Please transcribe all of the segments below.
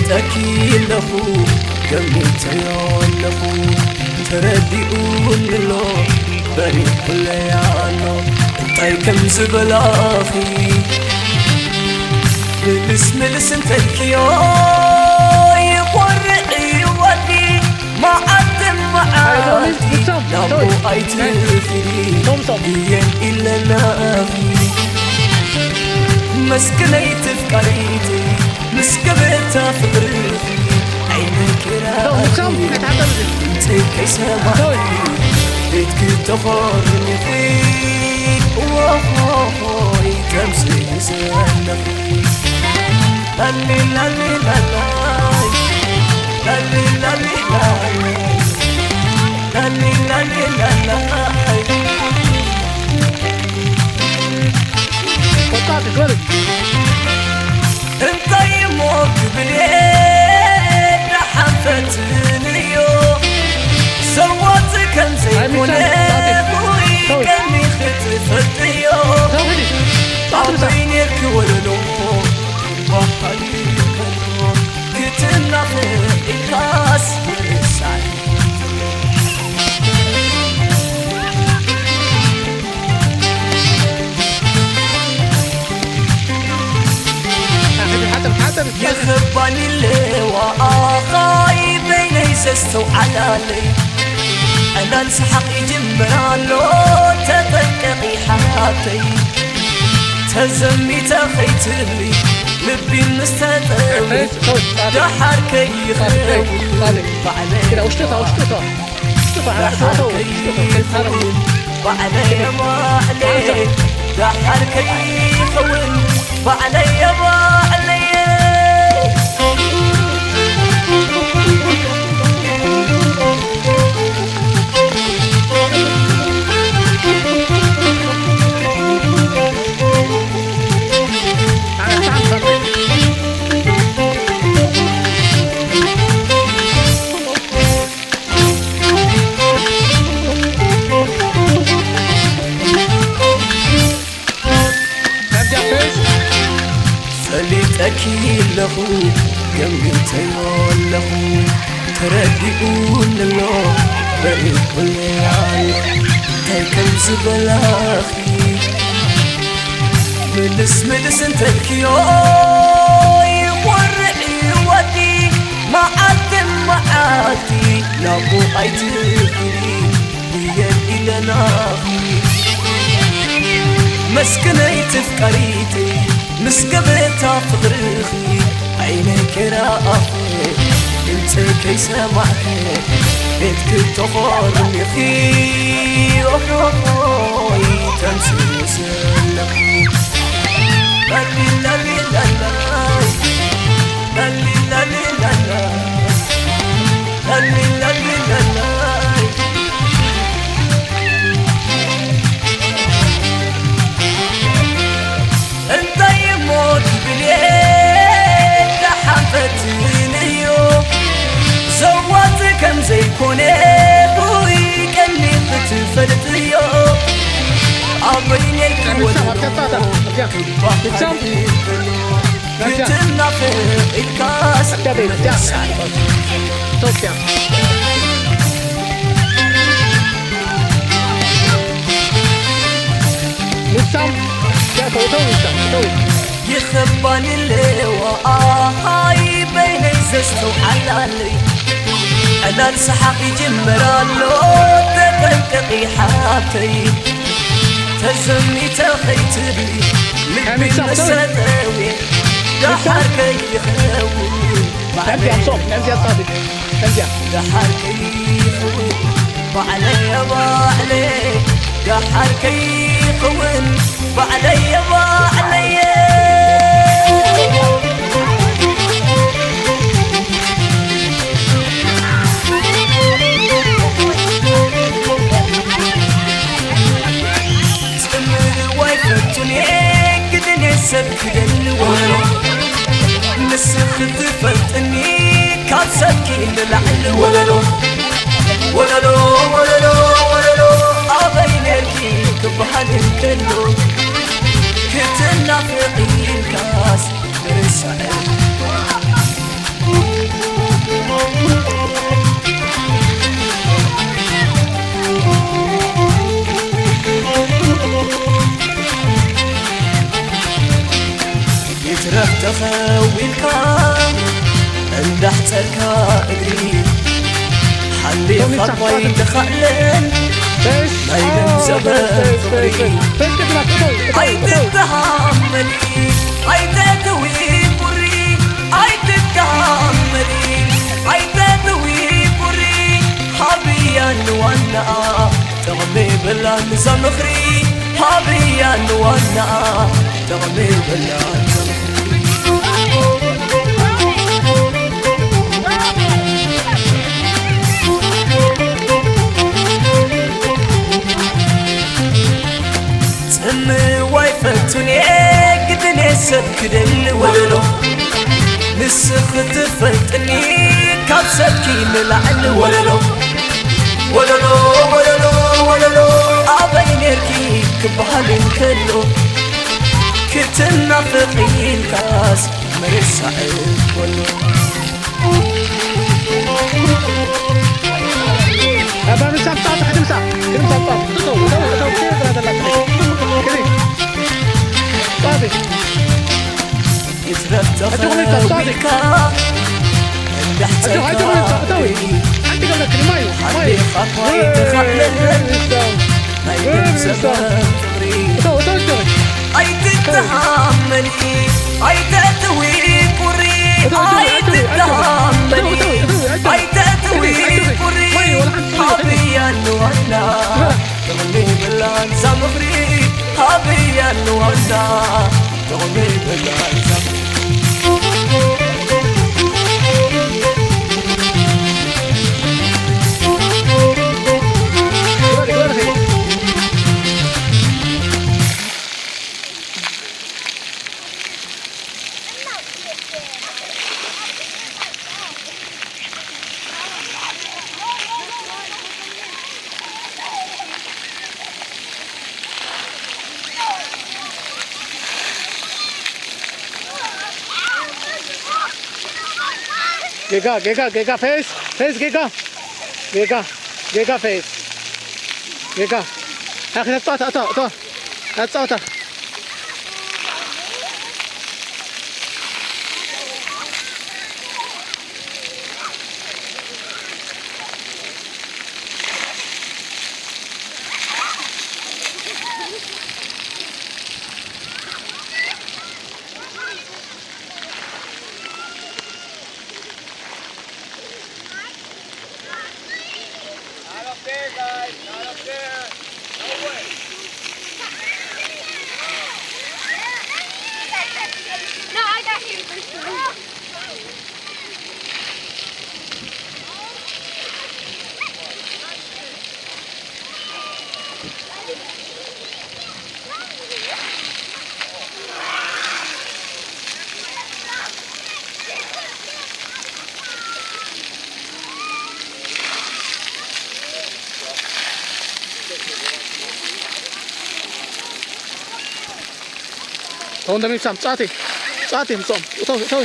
ጠኪ ኣለኹ፣ ገሚተዮ ኣለኹ፣ ተረዲኡኒ ኣሎ፣ በሪኹለይ ኣሎ። እንታይ ከም ዝበላኺ ምልስ ምልስ እንተልክዮ ይኾርዕ እዩ ወዲ። መዓልቲ መዓልቲ ናብኡ ኣይትኺዲ እየን ኢለናኺ። መስክነይቲ ፍቃሪቲ ምስ ገበታ ፍቅርኺ ዓይነይ ክራእኺ ድምፀይ ከይሰማዕኪ ቤትኪ ተኾርሚኺ ዎሆሆይ ተምስስለኺ። ላሊ ላሊ ላላይ፣ ላሊ ላሊ ላላይ፣ ላሊ ላሊ ላላይ። ወጣት ጎል። እንታይ እሞ ክብል እየ ደሓን ፈትንዮ፣ ዘዋጽእ ከም ዘይኮነ ኣይምቻል፣ ጣፊ። ውይ፣ ተው። ቀኒኺ ትፈልጥዮ። ተው፣ ሂድ። ጣፊ፣ ጣፊ። ኣበይ ኔርኪ ወለሎ፣ ባህሊ ከሎ፣ ክትናፈቅ ኢልካስ ምርሳይ። ይኽባኒ ኣለዋ ኣኻይ በይነይ ዘስተውዓላለይ። ዕላል ሰሓቕ ይጅምር ኣሎ ተጠንቀቒ ሓብተይ። ተዘሚተ ኸይትብሊ ልቢ ምስ ተጠዊ ደሓር ከይኸውን ባዕለይ ባዕለየ ባዕለየ ባዕለየ ባዕለየ ፈሊጠኪ ኣለኹ ገሚተዮ ኣለኹ ተረዲኡኒ ኣሎ በሪኹለይ ኣሎ እንታይ ከም ዝበላኺ ምልስ ምልስ እንተልክዮ ይኾርዕ እዩ ወዲ መዓልቲ መዓልቲ ናብኡ ኣይትኺዲ እየን ኢለናኺ መስክነይቲ ፍቃሪተይ ምስ ገበታ ፍቅርኺ ዓይነይ ከይረኣኺ ድምፀይ ከይሰማዕኺ ቤትኪ ተኾርሚኺ ኦሆሆይ ተምስስ ኣለኺ ላሊ ላሊ ላላይ ላሊ ላሊ ላላይ ላሊ ላሊ ላላይ እንታይ እሞ ትብል እየ ደሓን ፈትንዮ ዘዋጽእ ከም ዘይኮነ ውይ ቀኒኺ ትፈልጥዮ ኣበይ ኔርኪ ወለሎ ክባሃል ክትናፍቕ ኢልካስ ኢትዮጵያ ንሳም ተው ተው ንሳም ተው ይኸባኒ ኣለዋ ኣሃይ በይነይ ዘስተውዓላለይ ዕላል ሰሓቕ ይጅምር ኣሎ ተጠንቀቒ ሓብተይ ተዘሚተ ኸይትብሊ ልቢ መሰጠዊ ደሓር ከይኸውን ባዕለይ ደሓር ከይኸውን ባዕለየ ባዕለየ ደሓር ከይኸውን ባዕለየ ባዕለየ ጽምዋ ይፈቱን እየ ግድን እየ ሰብ ክደሊ ወለሎ ንስኺ ትፈልጥኒ ካብ ሰብኪ ንላዕሊ ወለሎ ወለሎ ወለሎ ወለሎ ኣበይ ኔርኪ ክበሃል እንከሎ ክትናፍቕ ኢልካስ ርሳዕ ሰርካ እግሪ ሓሊኻ ኳይ ተኻእለን ናይ ገንዘበ ፍቕሪ ኣይትተሃመሊ ኣይተትዊ ቁሪ ኣይትተሃመሊ ኣይተትዊ ቁሪ ሃብያ ንዋናኣ ጥቕሚ የብላን እዛ ምኽሪ ሃብያ ንዋናኣ ጥቕሚ የብላን እዛ ምኽሪ ጽምዋ ይፈቱን እየ ግድን እየ ሰብ ክደሊ ወለሎ ንስኺ ትፈልጥኒ ካብ ሰብኪ ንላዕሊ ወለሎ ወለሎ ወለሎ ወለሎ ኣበይ ኔርኪ ክበሃል እንከሎ ክትናፍቕ ኢልካስ ምርሳዕ ወሎ ኣባ ምሳብ ጣፍ ሕድምሳ ክድምሳ ጣፍ እተው እተው እተው ኬ ዝራ ዘላ ክሪ ክሪ ጣፍ ይትረፍ ኣጆኹም ይብካ ጣፍ ተኸቢካ ኣጆኹ ኣጆኹም ይብካ እተው ሓንቲ ገብረክኒ ማዩ ማዩ ናይ ገንዘብ ፍቕሪ እተው እተው እተው ኣይትተሃመሊ ኣይተትዊ ቁሪ ኣይትተሃመሊ ኣይተትዊ ቁሪ ሃብያ ንዋና ጥቕሚ ብላን ዛምኽሪ ሃብያ ንዋና ጥቕሚ ብላን ዛምኽሪ ጌጋ ጌጋ ጌጋ ፌስ ፌስ ጌጋ ጌጋ ጌጋ ፌስ ጌጋ ኣኺ ተጻወታ እቶ እቶ ኣጻወታ ተው እንደሚብሳም ጻቲ ጻቲ ምጾም እተው እተው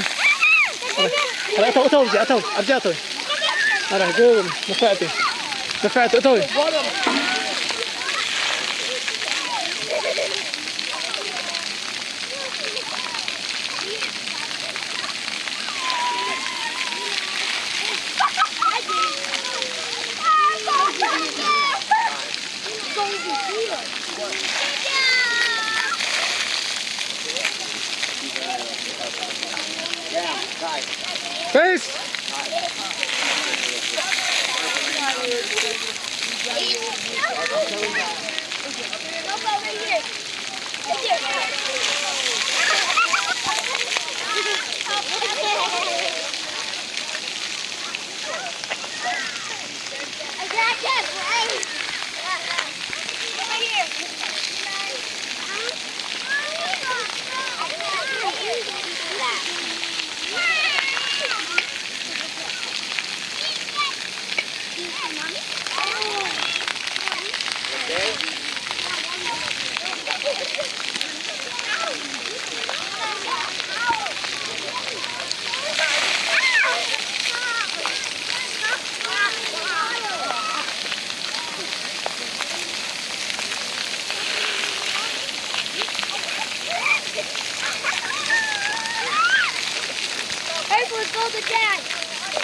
እተው እተው እዚኣ እተው ኣብዚኣ እተው ኣረ ግብል ንፍዕቲ ንፍዕቲ እተው Peace. Hey, let's go to dad.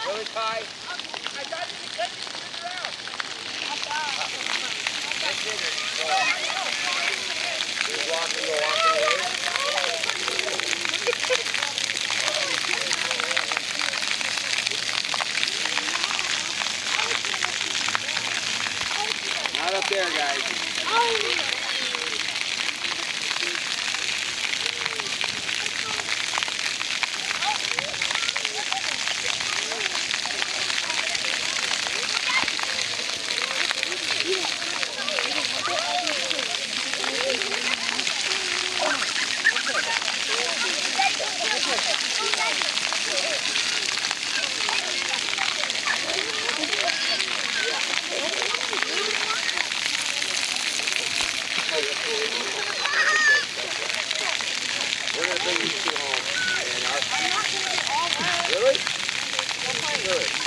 Really, Ty? Not up there, guys. We're gonna bring these two home. And our... Really? Good.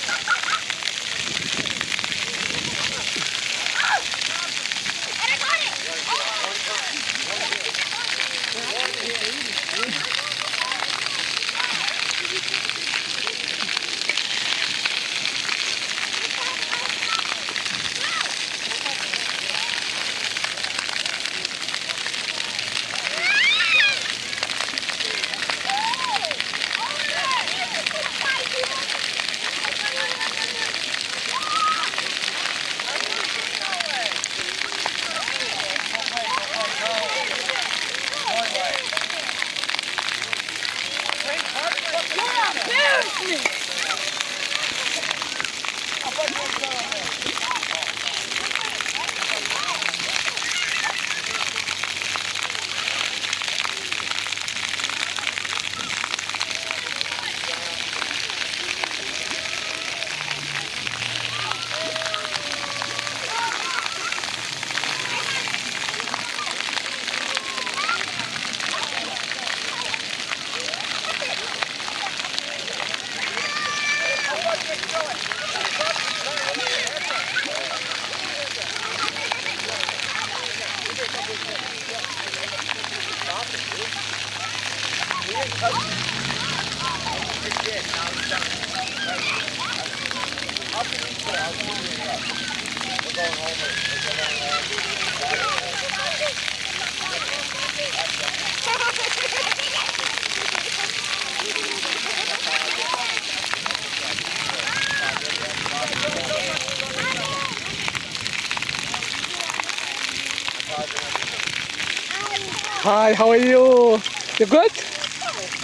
Hi, how are you? You good?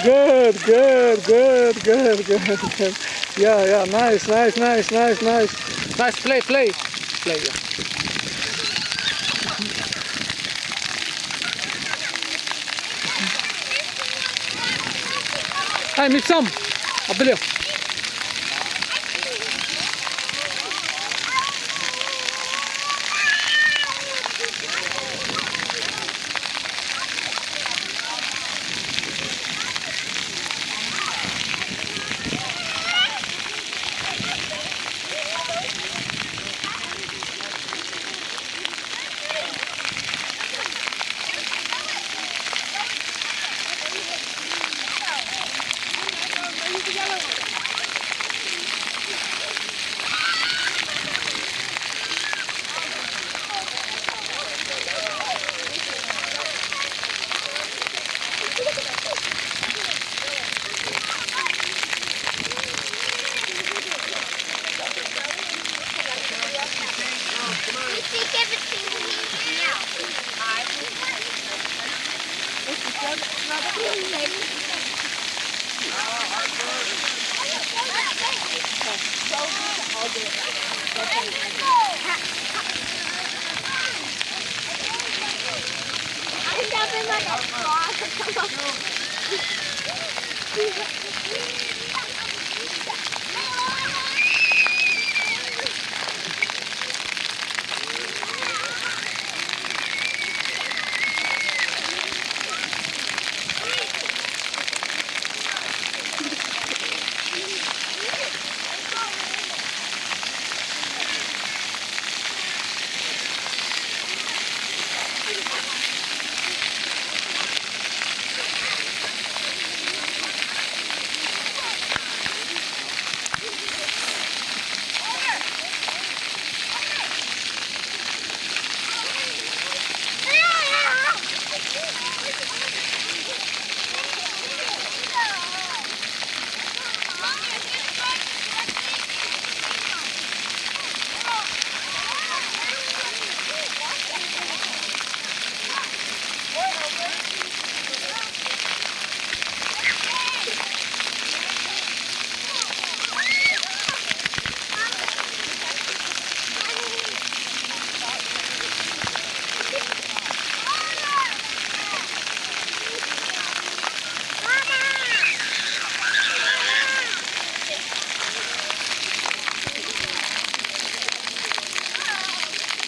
Good, good, good, good, good, good. Yeah, yeah, nice, nice, nice, nice, nice. Nice play, play. Play. Hey, Mipsam. Abdulio.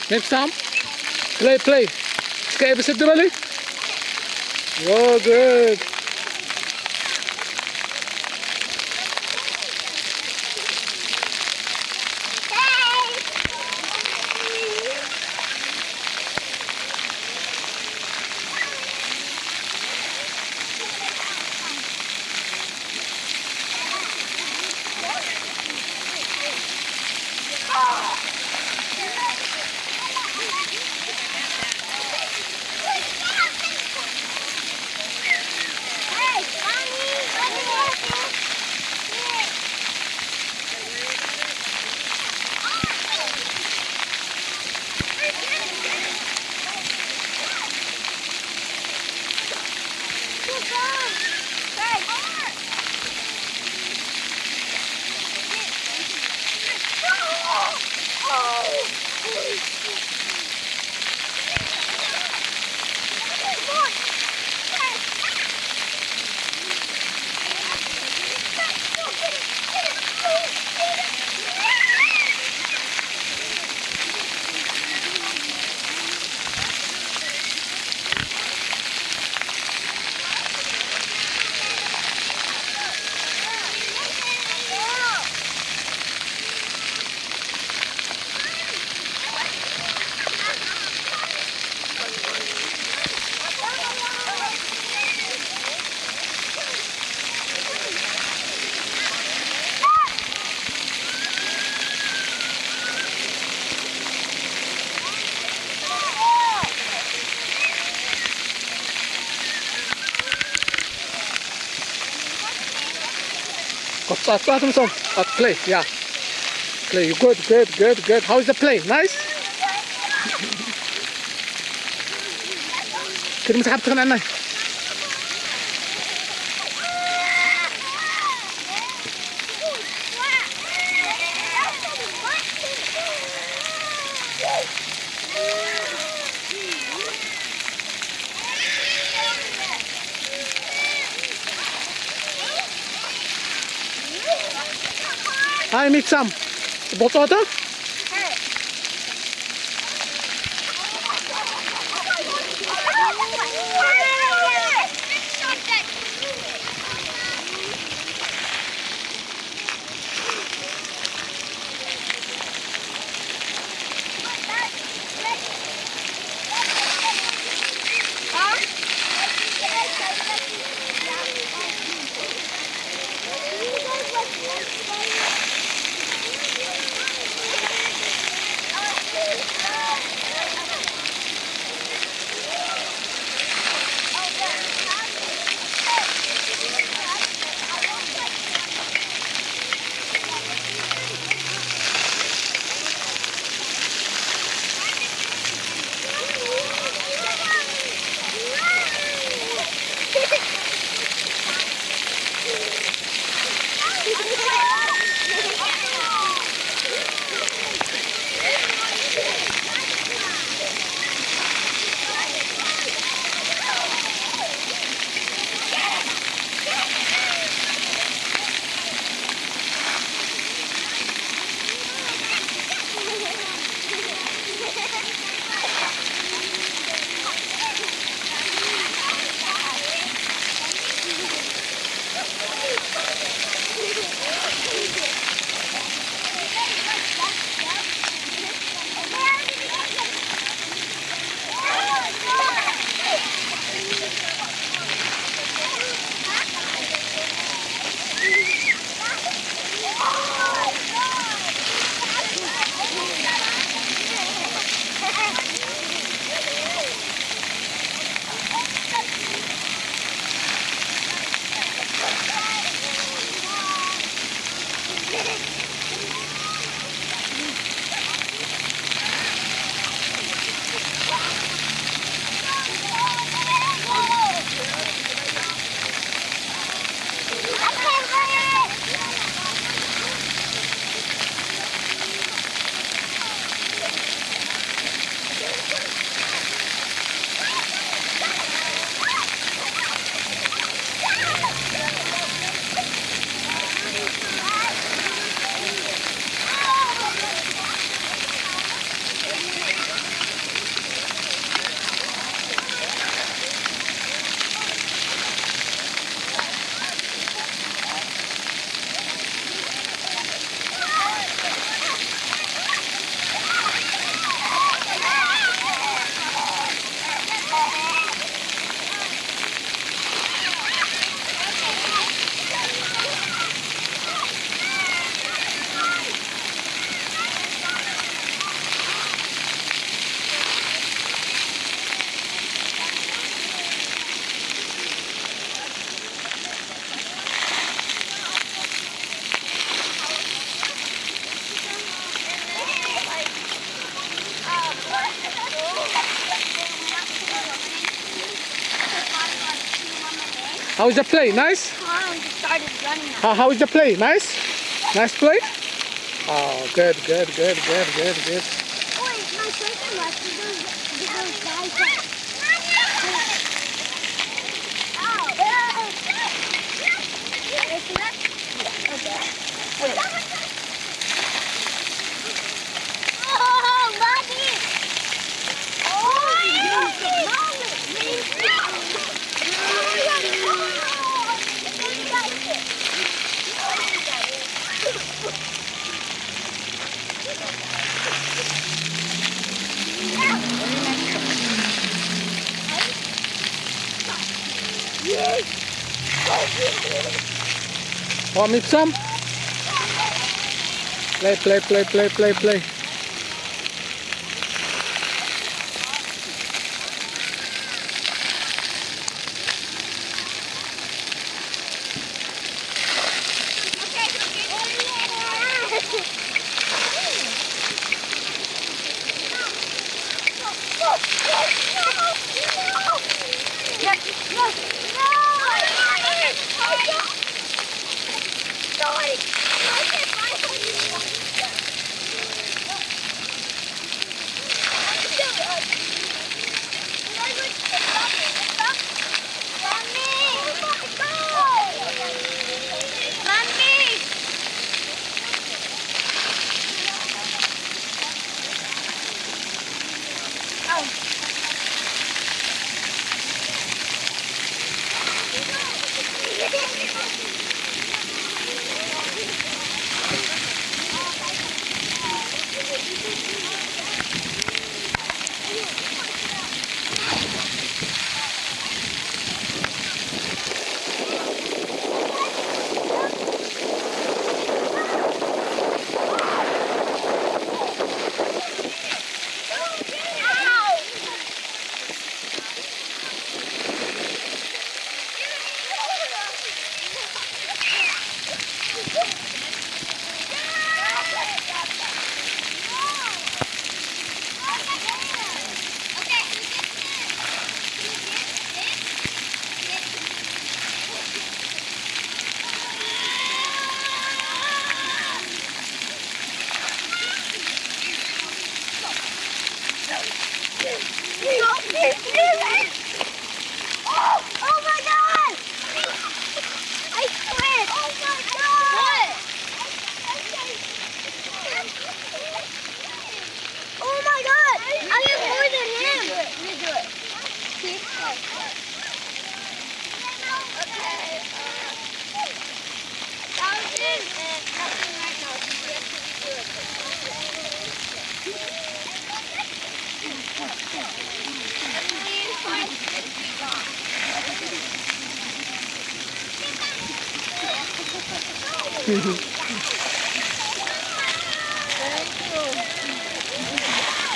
Next time, play, play. Ska even zitten, Rally? Oh, good. What's up, what's up, what's up? Uh, play, yeah. Play, good, good, good, good. How is the play? Nice? Can you have to nice? I meet some. ጽቡቕ ጸወታ። How is the play? Nice? How, how is the play? Nice? Nice play? Oh, good, good, good, good, good, good. Wait, my second left. He goes, he goes down. Want me some? Play, play, play, play, play, play. Oh, oh my God! I quit! Oh my God! Oh my God! I am more than him! Let me do it. Let me do it. See? Okay. Thousand and nothing right now. He has to be good.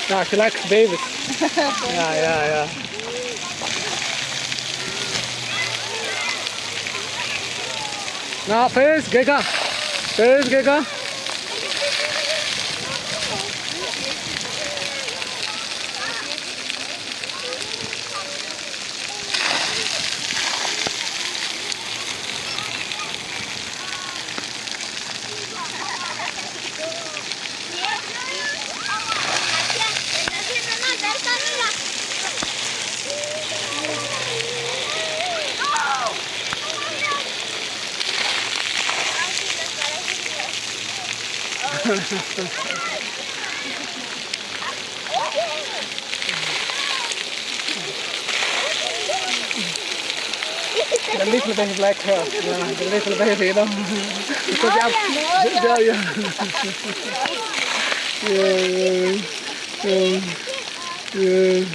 Ja, gelijk baby's. Ja, ja, ja. Na, first, Gega. First, Gega. The little baby black hair. Yeah, the little baby, you know. Because you have, yeah, yeah, yeah. Yeah, yeah, yeah.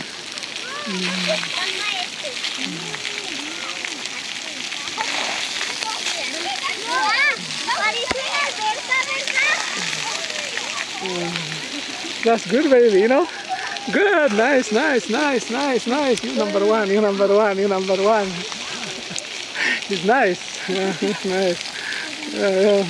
That's good, baby, you know? Good, nice, nice, nice, nice, nice. You number one, you number one, you number one. It's nice. Yeah, nice. Yeah, yeah.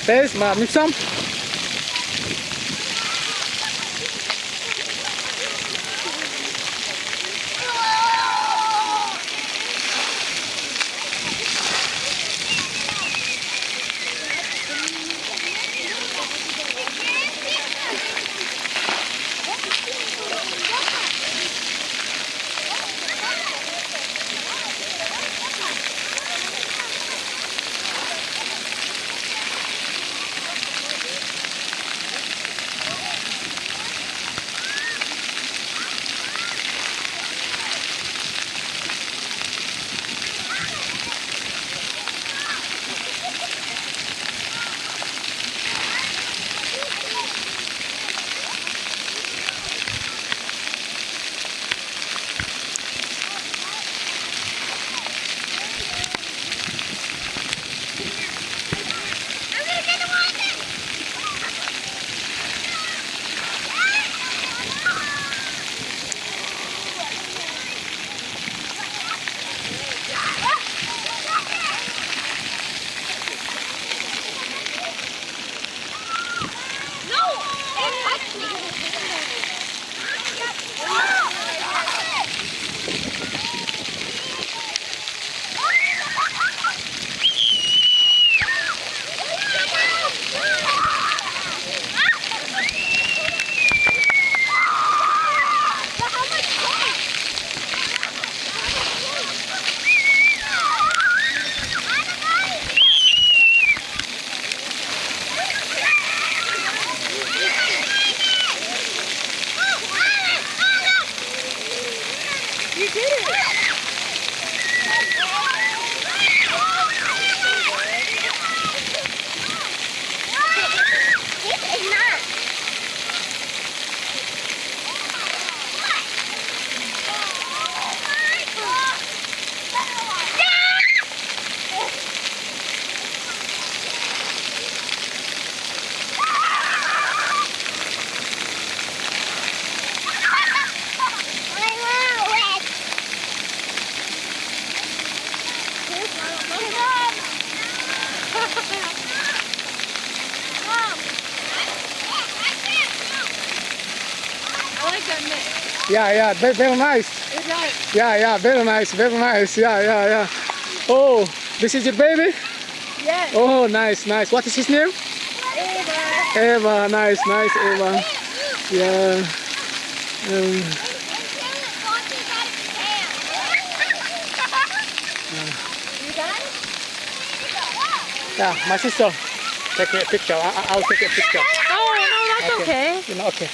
Thanks, man. Need some? I like that mix. Yeah, yeah, very, very nice. It's like Yeah, yeah, very nice, very nice. Yeah, yeah, yeah. Oh, this is your baby? Yes. Oh, nice, nice. What is his name? Ava. Eva, nice, nice, Eva. Yeah. Um, You guys? yeah, my sister. Take a picture. I, I- I'll take a picture. Oh no, that's okay. You know, okay.